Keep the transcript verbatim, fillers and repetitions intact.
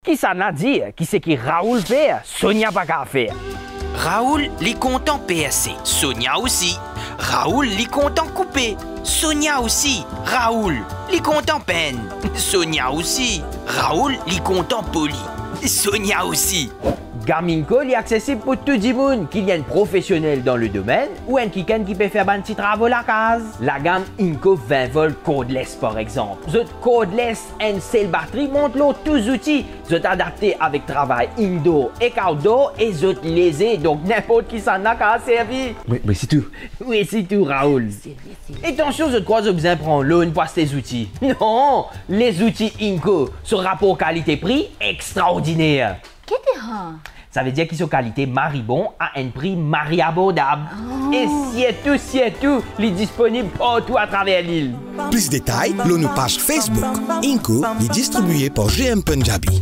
Kisannla dir ki seki Raoul fer, Sonia pa kav fer? Raoul, li kontan perse, Sonia osi. Raoul, li kontan koupe, Sonia osi. Raoul, li kontan penn, Sonia osi. Raoul, li kontan poli, Sonia osi. Gam Inco, li aksesib pou tou dimoun, ki li enn profesionel dan le domenn ou enn kikenn ki pe fer bann ti travo lakaz. Lagam Inco vin volt cordless, par exanp. Zot cordless, enn sel batri mont lor tou zouti. Zot adapte avek travay indoor ek outdoor e zot leze, donk ninport kisannla kav servi. Wi, wi, sitou. Wi, sitou, Raoul. Atansion, zot krwar zot bizin pran loan pou aste zouti? Non, lezouti Inco, so rapor kalite-pri extraordiner. Ki dife? Savedir ki so kalite mari bon a enn pri mari abordab. Oh. E sirtou, sirtou, li disponib partou atraver lil. Plis detay lor nou paz Facebook. Inco, li distribie par G M Punjabi.